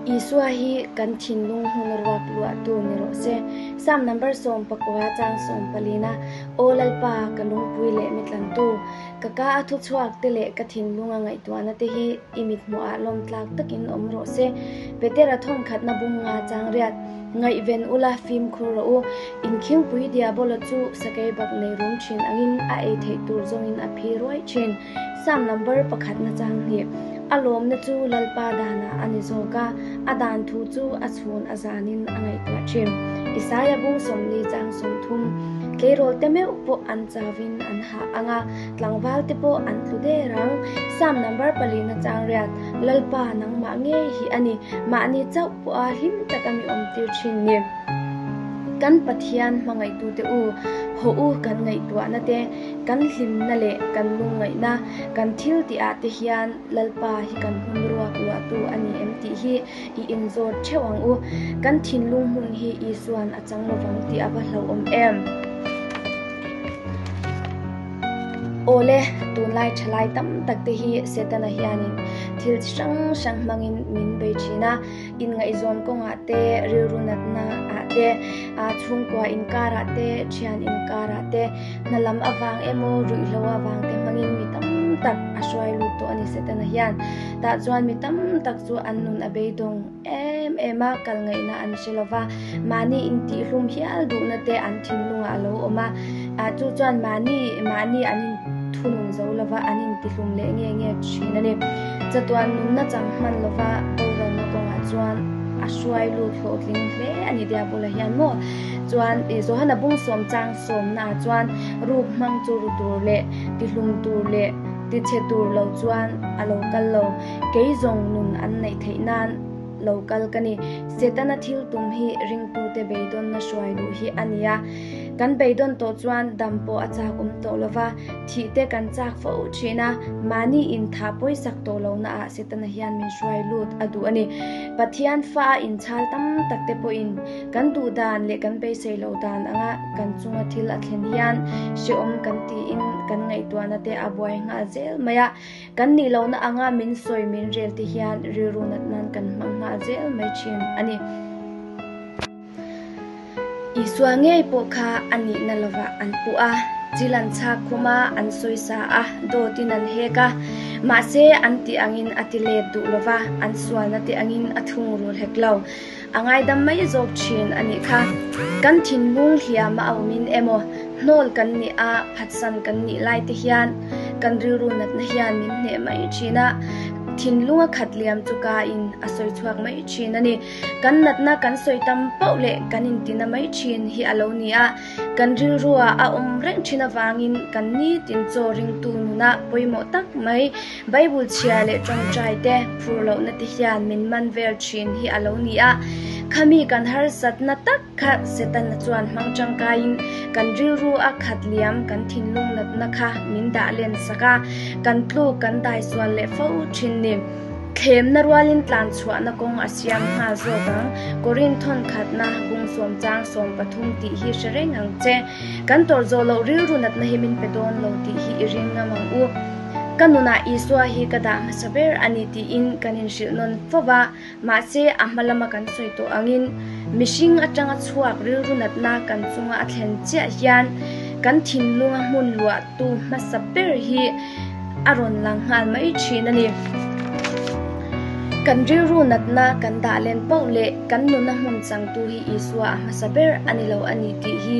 Isua hi kan thinlung hmun ruak luahtu ni rawh se. Psalm number 19 chang 14 na, Aw Lalpa, ka lungpui leh mi tlantu, ka ka a thu chhuak te leh ka thinlunga ngaihtuahna te hi i mithmuhah lawmtlak takin awm rawh se. Petera thawnkhatna bung nga chang riat, Ngaihven ula fimkhur rawh u. Inkhingpui diabola chu sakei bak nei rum thin angin a ei theih tur zawngin a phi ruai thin. Psalm number pakhat na chang hnih, A lawmna chu Lalpa danah a ni zawk a, a dan thu chu a chhun a zanin a ngaihtuah thin. Isaia bung 40 chang 30, Tleirawl te meuh pawh an chauin an hah ang a, tlangval te pawh an tlu der ang. Psalm number pali na chang riat, Lalpa nangmah ngei hi a ni, mahni chauh pawha hlim taka mi awmtir thin ni. Kan Pathian hmangaihtute u, haw u kan ngaihtuahna te, kan hlimna leh kan lungngaihna, kan thil tih ah te hian Lalpa hi kan hun ruak luahtu a ni em tih hi i inzawt theuh ang u. Kan thinlung hmun hi Isuan a chang lovang tih a va hlauhawm em? Awle, tunlai thalai tam tak te hi Setana hianin thil chi hrang hrang hmangin min bei thin a, inngaihzawn kawngah te, rilru natna ah te, chhungkua inkarah te, thian inkarah te, hna lam avang emaw ruihhlo avang te hmangin mi tam tak a hruai lut tawh a ni Setana hian. Tah chuan mi tam tak chu an nun a beidawng em em a, kal ngaihna an hre lova, mahni intihhlum hial duhna te an thinlungah a lo awm a, chu chuan mahni mahni an inthunun zo lova an intihlum leh nge nge thin a ni. Chatuan nunna chang hman lova boralna kawngah chuan a hruai lut hlawhtling hle a ni Diabola hian maw? Chuan Johana bung sawm chang sawmnaah chuan ruk hmang chu ru tur leh tihlum tur leh tichhe tur lo chuan a lo kal lo. Kei zawng nun an neih theih nan lo kal ka ni. Setana thil tum hi ringtute beidawnna hruai luh hi a ni a. Kan beidawn tawh chuan dam pawh a chak awm tawh lo va, thih te kan chak fo thin a, mahni intha pawisak tawh lohnaah Setana hian min hruai lut a duh a ni. Pathian fa a inchhal tam tak te pawhin Kan duh dan leh kan beisei loh dan anga kan chunga thil a thlen hian hrehawm kan tiin kan ngaihtuahna te a buai nghal zel mai a. Kan nih lohna anga min sawi min rel te hian rilru nat nan kan hmang nghal zel mai thin a ni. Isua ngei pawh kha a nihna lovah an puh a, chil an chhak khum a, an sawisa a, dawtin an hek a. Mahse, an tih angin a ti let duh lova, an sualna te angin a thungrul hek lo. A ngaidam mai zawk thin a nih kha. Kan thinlung hliam a awmin emaw, hnawl kan nih a, phatsan kan nih lai te hian kan rilru natna hian min hneh mai thin a, thinlung a khat liam chu ka in a sawi chhuak mai thin a ni. Kan natna kan sawi tam pauh leh kan intina mai thin hi a lo ni a. Kan rilrua a awm reng thin avangin kan nitin chaw ringtu nuna pawimawh tak mai Bible chhiar leh tawngtai te phur lohna te hian min man vel thin hi a lo ni a. Khami kan harsatna tak kha Setana chuan hmang tangkaiin kan rilru a khat liam kan thinlung natna kha min dah len sak a, kan tluk kan daisual leh fo thin ni. Thlemna rualin tlan chhuahna kawng a siam nghal zawk ang. Korin thawn khatna bung sawm chang 13 tih hi hre reng ang che. Kan tawrh zawh loh rilru natna hi min pe dawn lo tih hi i ring ngam ang u. Ka nunah Isua hi ka dah hmasa ber a ni tiin kan inhrilh nawn fo va, mahse a hma lama kan sawi tawh angin mihring atanga chhuak rilru natna kan chunga a thlen chiah hian kan thinlunga hmun luahtu hmasa ber hi a rawn lang nghal mai thin a ni. Kan rilru natna kan dah len poh leh kan nuna hmun changtu hi Isua a hmasa ber a ni lo a ni tih hi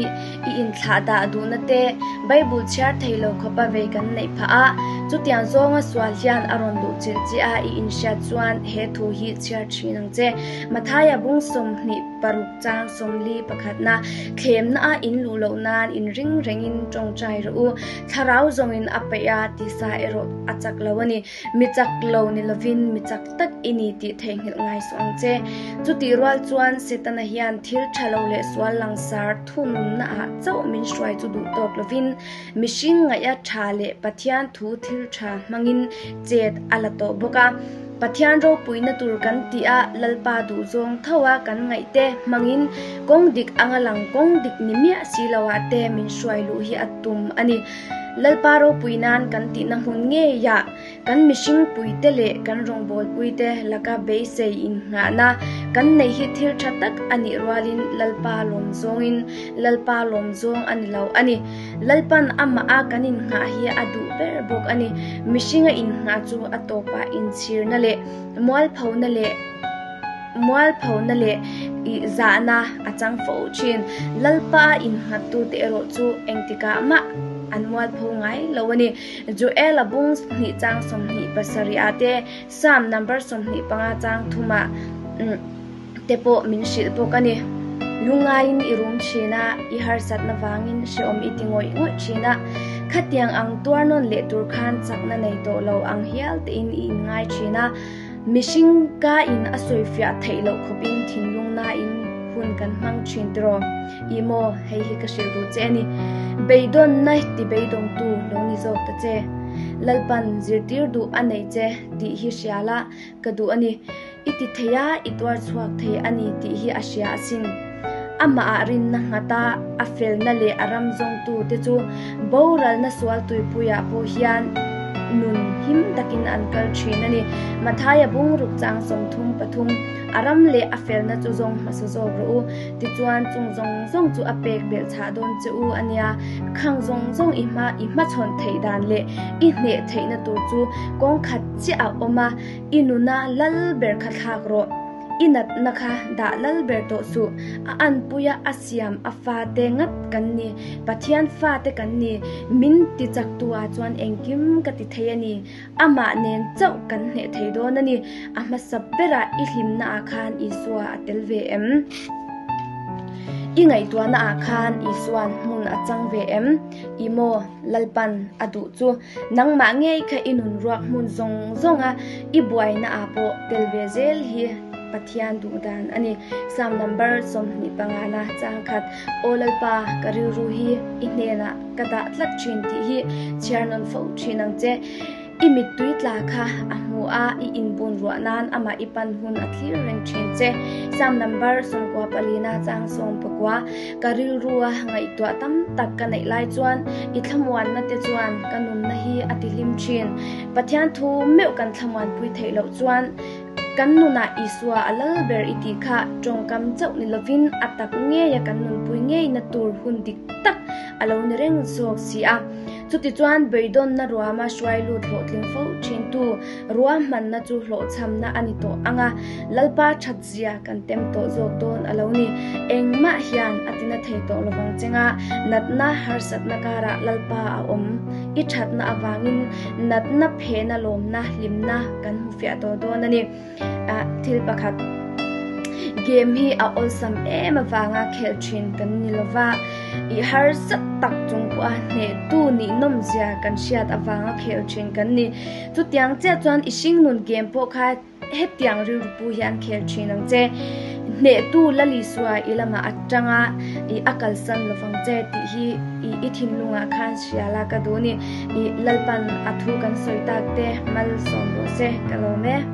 i inthlah dah duhna te Bible chhiar thei lo khawpa vei kan neih phah a, chutiang zawnga sual hian a rawn duh chilh che a i inhriat chuan he thu hi chhiar thin ang che. Mathaia bung 26 chang 41 thlemna a in luh loh nan in ring rengin tawngtai rawh u. Thlarau zawngin a peih a, tisa erawh a chak lo a ni. Mi chak lo ni lovin mi chak tak i ni tih theihnghilh ngai suh ang che. Chutih rual chuan Setana hian thil tha lo leh sual langsar thununna ah chauh min hruai chu duh tawk lovin mihring ngaih a tha leh Pathian thu thil tha hmangin chet a la tawh bawk a. Pathian ropuina tur kan tih a Lalpa duh zawng tho a kan ngaih te hmangin kawng dik anga lang kawng dik ni miah si lo ah te min hruai luh hi a tum a ni. Lalpa ropui nan kan tihna hmun ngei ah. Kan mihring puite leh kan rawngbawlpuite laka beisei innghahna kan neih hi thil tha tak a nih rualin Lalpa lawm zawngin Lalpa lawm zawng a ni lo a ni. Lalpan amah a kan innghah hi a duh ber bawk a ni. Mihringa innghah chu a tawpah inchhirna leh mualphona leh mualphona leh ih zahna a chang fo thin. Lalpa a innghattute erawh chu engtikah mah an mualpho ngai lo a ni. Joel-a bung hnih chang 27 ah te, Psalm number 25 chang thumah te pawh min hrilh bawk a ni. Lungaiin i rum thin a, i harsatna vangin hrehawm i ti ngawih ngawih thin a. Khatiang ang tuar nawn leh tur khan chakna nei tawh lo ang hial tein i inngai thin a. Mihring ka in a sawifiah theih loh khawpin thinlung nain hun kan hmang thin tiraw? Ih maw, hei hi ka hrilh duh che a ni. Beidawnna ti beidawngtu lo ni zawk ta che. Lalpan zirtir duh a nei che tih hi hria la ka duh a ni. I ti thei a, i tuar chhuak thei a ni tih hi a hria asin. Amah ah rinna nghat a, a felna leh a ram zawngtu te chu boralna sual tuipuiah pawh hian nun him takin an kal thin a ni. Mathaia bungruk chang 33, A ram leh a felna chu zawng hmasa zawk rawh u, tichuan chung zawng zawng chu a pek belh chhah dawn che u a nia. Khang zawng zawng i hma i hmachhawn theih dan leh i hneh theihna tur chu kawng khat chiah a awm a, i nuna lal ber kha thlak rawh. I natna kha dah lal ber tawh suh. A anpuia a siam a fate ngat kan ni. Pathian fate kan ni. Min ti chaktu ah chuan engkim ka ti thei a ni. Amah nen chauh kan hneh thei dawn a ni. A hmasa berah i hlimna ah khan Isua a tel ve em? I ngaihtuahna ah khan Isua'n hmun a chang ve em? I maw, Lalpan a duh chu. Nangmah ngei kha i nun ruak hmun zawng zawng a, i buaina ah pawh tel ve zel hi Pathian duh dan a ni. Psalm number 25 na chang khat, Aw Lalpa, ka rilru hi i hnenah ka dah tlat thin tih hi chhiar nawn fo thin ang che. I mittui tla kha a hmu a, i inbun ruah nan amah i pan hun a thlir reng thin che. Psalm number 94 na chang 19, Ka rilrua ngaihtuah tam tak ka neih lai chuan i thlamuanna te chuan ka nunna hi a tihlim thin. Pathian thu meuh kan thlamuanpui theih loh chuan kan nunah Isua a lal ber i tih kha tawngkam chauh ni lovin a tak ngeia kan nunpui ngeina tur hun dik tak a lo ni reng zawk si a. Chutichuan beidawnna ruama hruai lut hlawhtling fo thintu ruahmanna chu hlawhchhamna a ni tawh ang a, Lalpa that zia kan tem tawh zawk dawn a lo ni. Engmah hian a tina thei tawh lovang chenga natna harsatna karah Lalpa a awm. I thatna avangin natna phehna lawmna hlimna kan hmu fiah tawh dawn a ni. Thil pakhat game hi a awlsam em avanga khel thin kan ni lova, i harsa tak chung pawha hnehtu nih nawm zia kan hriat avanga khel thin kan ni. Chutiang chiah chuan i hringnun game pawh kha hetiang rilru pu hian khel thin ang che. Hnehtu Lalisua i lamah atanga i a kalsan lovang che tih hi i thinlungah khan hria la ka duh a ni. I Lalpan a thu kan sawi tak te malsawm rawh se ka lawm e.